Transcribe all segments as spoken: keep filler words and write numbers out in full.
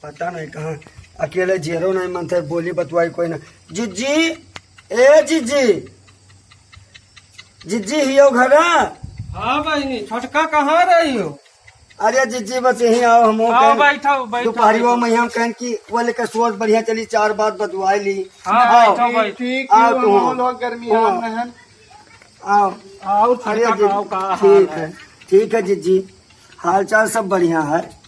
पता नहीं कहाँ, अकेले जियरो नहीं मन थे, बोली बतवाई कोई ना। जिज्जी, ए जिज्जी, जिज्जी हियो घरा? हाँ बहिनी, छोटका कहाँ रही हो? अरे जिज्जी बस यहीं आओ, हम आओ, कहें, बैठो, बैठो, दोपहरी वो बैठो। मैं हम कहें कि वो लेकर सोच बढ़िया चली, चार बात बतवाई ली। हाँ, आओ। बैठो, बैठो। ठीक आओ है, तुम। माहौल हो गर्मी हाँ। आ रहे हैं। आओ। आओ, अरे छोटका जी, का, का हाल ठीक है? है, ठीक है जिज्जी, हाल चाल सब बढ़िया है,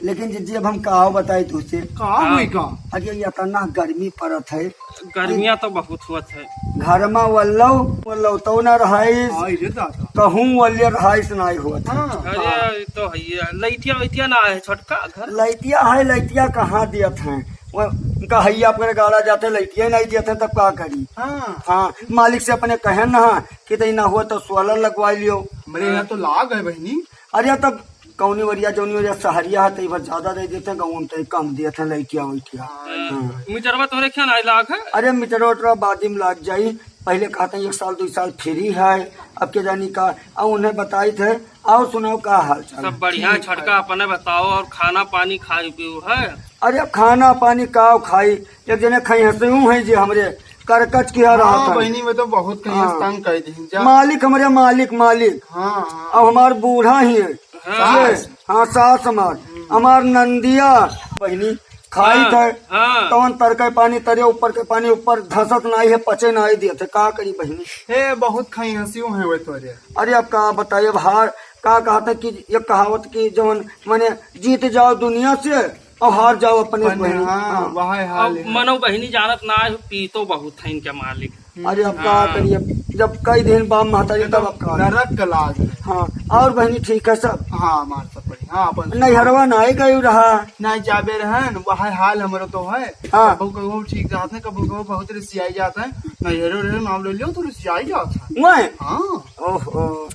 लेकिन जिज्जी अब हम का बताई तुझसे। का हाँ। हुई का? अरे ये इतना गर्मी पड़त है। गर्मियाँ तो बहुत हुआ है। घर में वल्लौ, वल्लौ तो ना रहाइस, आई रे दादा। कहूँ वल्ले रहाइस नहीं हुआ था। हाँ। अरे ये तो है, ये लइटिया वइटिया ना है छोटका घर। लइटिया है, लइटिया कहाँ दियत हैं? वो उनका हैया पर गाड़ा जाते, लइटिया नहीं दियत हैं, तब का करी? हाँ। हाँ, मालिक से अपने कहे ना कि तई ना हुआ तो सोलर लगवा लियो। हमरे यहाँ तो लाग है बहिनी। अरे तब कौनी वरिया जौनी वरिया सहरिया है, तई भर ज्यादा दे देते हैं, गाँव में तई कम देते हैं, लइटिया वइटिया। हाँ। हाँ। मीटरवा तोहरे क्या ना लाग है? अरे मीटरवा उटरवा बाद में लाग जाई, पहले कहते हैं एक साल दो साल फ्री है, अब के जानी का, अब उन्हें बताई थे। और सुनाओ का हाल चाल है? सब बढ़िया है, ठीक है। छोटका अपने बताओ, और खाना पानी खाई पियो है? अरे अब खाना पानी का खाई, एक जने खाई हंसे यूं है जी हमरे करकच किया रहा हाँ, था। बहिनी में तो बहुत कहीं हाँ। तंग कर दी जा। मालिक हमरे, मालिक, मालिक। हाँ, हाँ। अब हमार बूढ़ा ही है। हाँ। ये, हाँ, सास हमार, हमार नंदिया, बहिनी, खाई हाँ, थे, हाँ। तवन तर के पानी तरे, ऊपर के पानी ऊपर धसत नाई है, पचे नाई दिए थे, का करी बहिनी? हे, बहुत खाई हंसी है वे तोरे। अरे अब का बताई, अब हार, का कहते कि ये कहावत कि जवन मने जीत जाओ दुनिया से और हार जाओ अपने से, बहिनी। हाँ, हाँ। वह हाल अब है। मनो बहिनी जानत ना है, पीतो बहुत है इनके मालिक। अरे अब का हाँ। करिए, जब कई दिन बाप महतारी ये तब तो अब का। नरक का लाग है। हाँ, और बहिनी ठीक है सब? हाँ, हमार सब बढ़िया। हाँ, अपन नैहरवा ना ही गई रहा। ना जाबे रहन, वह हाल हमरो तो है। हाँ। कबो कबो ठीक जात है, कबो कबो बहुत रिसियाई जात है। नैहरो रहे नाम ले लियो तो रिसियाई जात है। वह? हाँ। ओहो।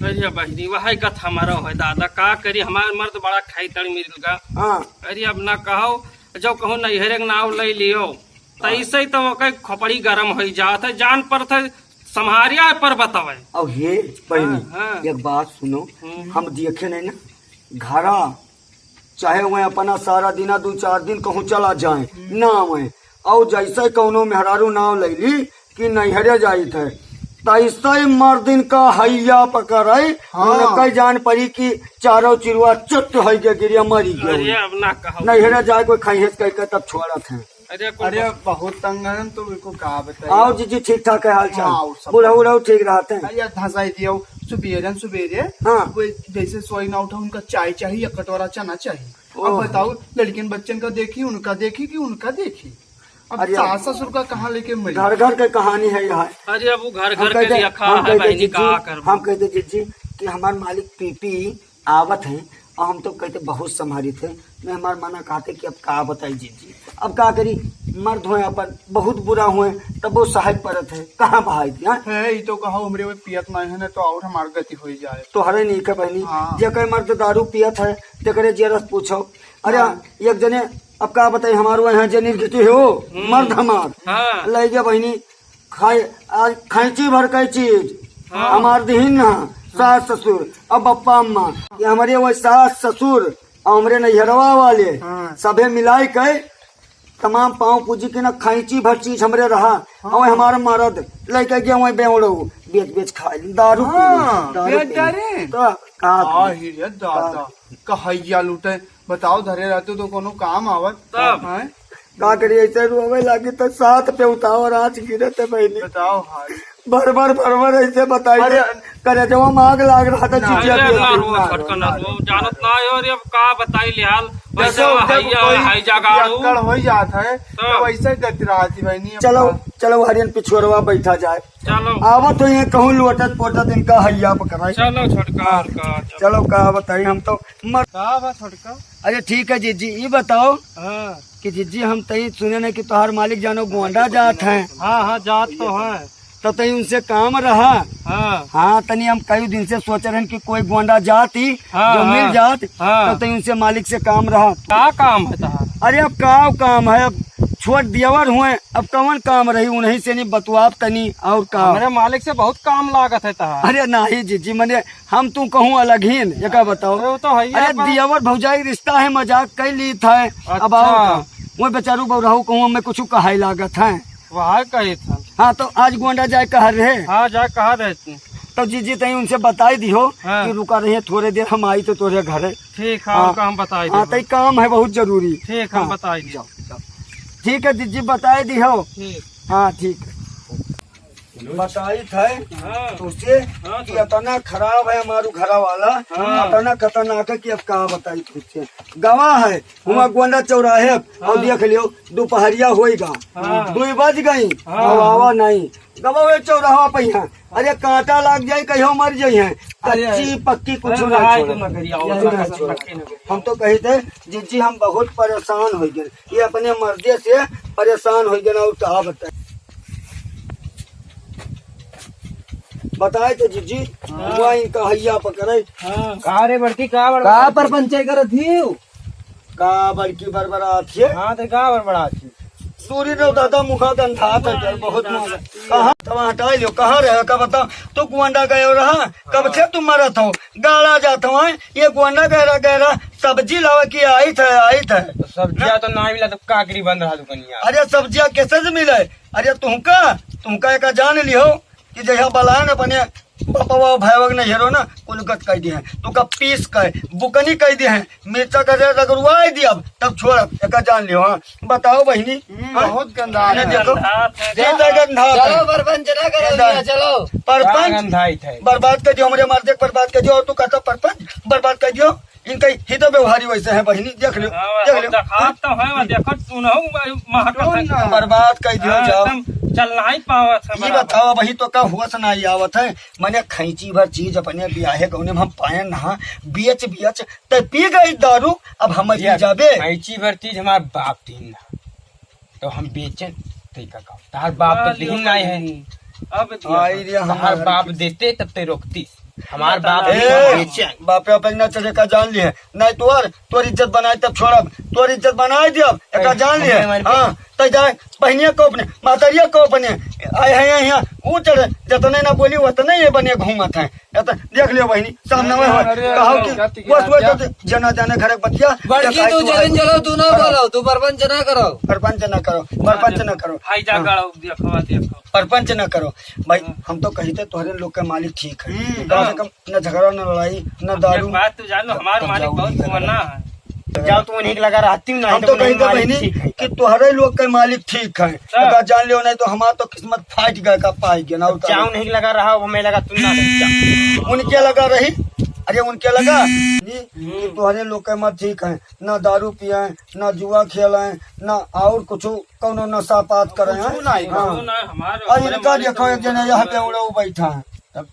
अरे बहिनी, वह गत हमारा है दादा, का करी, हमार मर्द बड़ा खाई तड़ मिल गा। हाँ। अरे अब ना कहो, जो कहो नैहरे के नाव ले लियो। त ऐसे ही तो ओकर खोपड़ी गरम होई जात है, जान परत है, सम्हारिया है पर बतावे। अब हे बहिनी, हाँ, हाँ। एक बात सुनो, हम्म। हम देखे नहीं ना, घरा चाहे वह अपना सारा दिना दो चार दिन कहूँ चला जाए, हम्म। ना आवे। और जैसे कौनो मेहरारू नाव लैली कि नैहरे जाइत है, तैसे ही मर्दिन का हैया पकड़े, हाँ। उनका जान पड़ी कि चारों चिरुआ चुट है के गिरिया मरी गए। अरे अब ना कहो। नैहरे जाए कोई खाई है कह के तब छोड़त है। अरे, कुल अरे, बस। बहुत तंग है, तो इनको का बताइए। आओ जीजी, ठीक ठाक है हाल चाल? हाँ, और सब बुढ़ऊ बढ़िया। उढ़ऊ ठीक रहते हैं? अरे, यार, धंसाई दिया हो, सुबेरन सुबेरे, हाँ। वो जैसे सोई ना उठा, उनका चाय चाहिए, एक कटोरा चना चाहिए। अब ओह। बताओ, लड़किन बच्चन का देखी, उनका देखी कि उनका देखी? अब अरे, सास ससुर का कहाँ लेके मिली? घर घर के कहानी है यहाँ। अरे, अब वो घर हम घर के कहते, लिखा हम है, कहते बहनी, जीजी, का करबो? हम कहते जीजी कि हमार मालिक पीपी आवत हैं, और हम तो कहते बहुत संभारित है, मैं हमार मना कहते कि अब का बताई जीजी, अब का करी, मर्द होए अपन, बहुत बुरा होए, तब वो सहाय परत है, कहाँ बहाई दिया? है, ई तो कहो, हमरे वो पियत नहीं है ना, तो और हमार गति हो जाए। तोहरे नहीं के बहनी, हाँ। जेकर मर्द दारू पियत है, तेकरे जियरस पूछो। अरे, हाँ। एक जने, अब का बताई, हमार वो यहाँ जे निर्गति हो, हम्म। मर्द हमार, हाँ। ले गया बहनी, खाए, आज खैंची भर के चीज, हाँ। हमार दिहिन ना, सास ससुर, अब बप्पा अम्मा, ये हमरे वो सास ससुर, और हमरे नैहरवा वाले, हाँ। सभे मिलाई के तमाम पाँव पूजी के ना खैंची भर चीज हमरे रहा, हाँ। और हमार मरद लेके गया वही बेवड़ो, बेच बेच खा ली, दारू पी ली, हाँ, दारू बेच पी ली। डारे। तो का आ करी? ही रे दादा, का? कहैया लूटे, बताओ, धरे रहते तो कोनो काम आवत। तब। हैं? का करी, ऐसे रोवे लागी तो साथ पे उतावर आँच गिरे थे बहनी। बताओ हाल। भर भर भर भर ऐसे बताई अरे, थे, करेजवा में आग लाग रहा था, ना, चिचिया अरे, पिया ना पिया। रो, छोटका ना रो, जानत ना हो, अरे अब का बताई ले हाल, वैसे देखो, जब हैया, कोई हैजा गाड़ू। पियक्कड़ हो जात है, तो तब। वैसे गति रहती बहनी, अब चलो, का? चलो, हरियन पिछुअरवा बैठा जाए। चलो। आवत हो ये कहूँ लोटत पोटत इनका हैया पकड़ाई। चलो छोटका, हाँ। का, चलो। चलो, का बताई, हम तो मर- का बा छोटका? अरे ठीक है जीजी, ये बताओ हाँ। कि जीजी, हम तई सुने नहीं कि तोहार मालिक जानो गोंडा जात हैं। हाँ, हाँ, जात तो हैं। तो तई उनसे काम रहा। हाँ। हाँ, तनी हम कई दिन से सोच रहे हैं कि कोई गोंडा जात ही, हाँ, जो मिल हाँ, जात, हाँ। तो तई उनसे मालिक से काम रहा। का काम है तोहार? अरे अब का काम है, अब छोट दियवर हुए, अब कवन काम रही, उन्हीं से नहीं बतवाब तनी और काम। हमरे मालिक से बहुत काम लागत है तहार। अरे नाही जिज्जी, मने हम तू कहूँ अलग ही न, एका बताओ। अरे वो तो है ही अरे है, पर दियवर भौजाई रिश्ता है, मजाक कइ ली था। अब अच्छा। और का? वो बेचारू बौराहू कहूँ हमें कुछ कहाई लागत है। वहाँ कही था। हाँ, तो आज गोंडा जाए कहा रहे? हाँ, जाए कहा रहे तू। तो जिज्जी तई उनसे बताई दिहो हाँ। कि रुका रहे थोड़े देर, हम आई तो तोरे घरे। ठीक है, हाँ। उनका हम बताई हाँ, देबो। तई काम है बहुत जरूरी। ठीक, हम हाँ, बताई देबो। जाओ, जाओ। ठीक है जिज्जी, बताई दिहो। ठीक। हाँ, ठीक है। बताई था हाँ। तुझसे हाँ, कि तो इतना खराब है हमारू घरा वाला, हाँ। इतना खतरनाक है कि अब का बताई तुझसे। गवा है, हुआ हाँ। गोंडा चौराहे, और हाँ। देख लियो, दोपहरिया होइगा, हाँ। दुई बज गई, हाँ। अब आवा नहीं। गवा वे चौराहा पे यहाँ, अरे कांटा लाग जाए, कहियो मर जाई है। अरे, कच्ची पक्की कुछ अरे, ना भाई, छोड़े। तुम नगरी आओ, कुछ ना नगरी, छोड़े। नगरी। हम तो कही थे, जिज्जी, हम बहुत परेशान हो गए, ये अपने मर्दे से परेशान हो गए ना, और का बताए। बताए तो जिज्जी, हाँ। हुआ इनका हैया पकड़े। हाँ। का रे बड़की, का बड़बड़ा का परपंचाई करत ही? का बड़की बड़बड़ात है? हाँ, तो का बड़बड़ात है? सूरी रे दादा, मुखा गंधा था यार, बहुत मुखा। कहाँ? तब हटा लियो, कहाँ रहे का बताओ? तू कुआंडा गए रहा, कब हाँ। से तू मरत हो? गाड़ा जात हो, हैं? ये कुआंडा गहरा गहरा सब्जी लावे की आई थे, आई थे। तो सब्जिया ना? तो ना मिला, तो का करी, बंद रहा दुकानिया। अरे सब्जिया कैसे से मिले? अरे तुमका, तुमका एक जान लियो कि जहिया बलायन अपने बपवा भाईवा के नैहरो ना, कुलगत कह दिए हैं। तो का पीस के, बुकनी कह दिए हैं, मिर्चा का रे रगड़ुआई दिया, तब छोड़ब, एका जान लियो, हाँ। बताओ बहिनी, हम्म, हाँ? बहुत गंदा ने है। देखो, गंधा है। कैसा गंधा है? चलो, परपंच ना करो, ए, जा। चलो। परपंच, का गंधाई थे? बर्बाद कर दियो, हमरे मर्दे के बर्बाद कर दियो, और तू कहता परपंच, बर्बाद कर दियो। इनका ही तो व्यवहारी वैसे है बहिनी, देख लियो, हाँ, देख हम लियो। देखात तो है, वो देखो, तू ना हो, महकत है। बर्बाद कर दियो, हाँ, जाओ। एकदम चल नहीं पावत है ये बराबर। बताओ, वही तो का होश नहीं आवत है। मने खैंची भर चीज अपने बियाहे गौने में हम पाए ना, बेच बेच ते पी गई दारू, अब हम पी यार, जाबे। खैंची भर चीज हमार बाप दीन ना, तो हम बेचन, ते का काम? तार बाप तो दीन नहीं है। अब दिया। आई रे तार हमार बाप देते तब ते रोकती। हमार बाप ए, दीन ना बेचन। बापे पे ना चले का जान लिए, नहीं तोर, तोर इज्जत बनाए तब छोड़ब, तोर इज्जत बनाए दियब, एका जान लिए। हमारे, हमारे हाँ, तै जाए, बहनिया को अपने, मातरिया को अपने, आए हैं यहाँ, यहाँ, ऊँच रहे, जतने ना बोली, उतने ये बने घूमत हैं। या तो देख लियो बहनी, सामने में हो, अरे, कहो अरे, कि क्या वो, वो क्या? तो जना जाने घर के बतिया, बड़की, या तू काहे जलन तू जलो, तू ना करो। बोलो, तू परपंच ना करो। परपंच ना करो, परपंच ना करो। हाय जा हाँ। गाड़ो, देखो, देखो। परपंच ना करो। भाई, हाँ। हम तो कही थे, तोहरे लोग के मालिक ठीक है। हम्म। कम से कम न झगड़ा, न लड़ाई, न दारू। एक बात तू जान लो, हमार तब मालिक जाओ बहुत नहीं पुराना है। जाओ, तू उन्हीं के लगा रहती हूँ ना, हम तो तो कही उन्हीं थे मालिक बहनी ठीक है। कि तोहरे लोग के मालिक ठीक है। अच्छा। अगर जान लियो नहीं तो हमार तो किस्मत फाट गया का पाई गया ना, और जाओ, उन्हीं के लगा रहा, वो मैं लगा, तुम ना रही, जाओ। उनके लगा रही, अरे उनके लगा, नहीं, कि तोहरे लोग के मत ठीक है, ना दारू पिए, ना जुआ खेले, ना और कुछ कौनो नशा पात करे हैं। कुछ नहीं, हाँ। कुछ नहीं, हमार और इनका देखो, एक जना यहाँ पे उड़े बैठा है। तब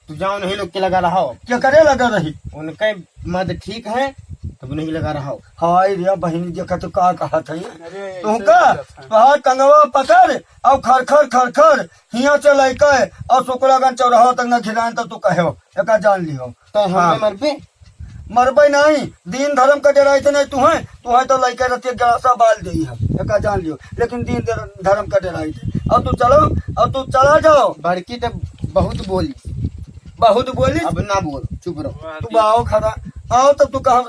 तू जाओ नहीं लोग के लगा रहा हो। क्या करे लगा रही? उनके मत ठीक है, तब नहीं लगा रहा हो। हाय रे बहिनी, देखा तो का कहत है। अरे, तुमका, ऐसे तोहार टंगवा पकड़, और खर खर खर खर, हियाँ से लइके, और शुक्लागंज चौराहा तक न घिरान तो तू कहे हो, एका जान लियो। तो हम हाँ। मर पे? मरबे नहीं, दीन धर्म का डराई थे नहीं तुहें, तुहें तो लइके रहती है गलासा बाल दे है, एका जान लियो, लेकिन दीन धर-, धर्म का डराई थे। और तू चलो, और तू चला जाओ। बड़की तो बहुत बोली। बहुत बोली? अब ना बोल, चुप रहो। तू बाओ खड़ा, आओ तब तू कहा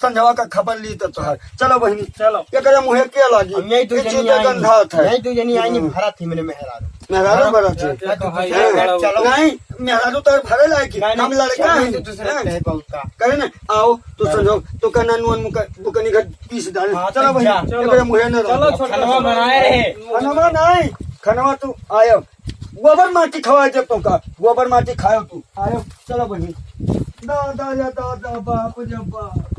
संझवा का खबर ली तब तोहार। चलो बहिनी, चलो। एकरे मुँहे के लागी? अब यही तू ये जनी चीज आई, गंधात है। यही तू जनी आई, हम्म। भरा थी मेरे मेहरारू। मेहरारू भरा थी? क्या, क्या, हाँ, तो क्या, दूसरे क्या, घर चलो। नहीं, मेहरारू तो भरे लायक है। नहीं, हम नहीं, लड़का चलो, हैं। तो दूसरे हैं। कहे बहुत का। कहे ना, आओ, तू चलो। संझवा, तू कहना नून मुका, दुकानी घर पीस डाले। हाँ, चलो तो बहिनी, जा। चलो। एकरे मुँहे न रहो। चलो, छोटा खनवा सा। बनाए रहे। खनवा नहीं, खनवा तू आयो। गोबर माटी खवाए जब तुमका, गोबर माटी खायो तू। आयो, चलो बहिनी। दादा या दादा, बाप जब बाप।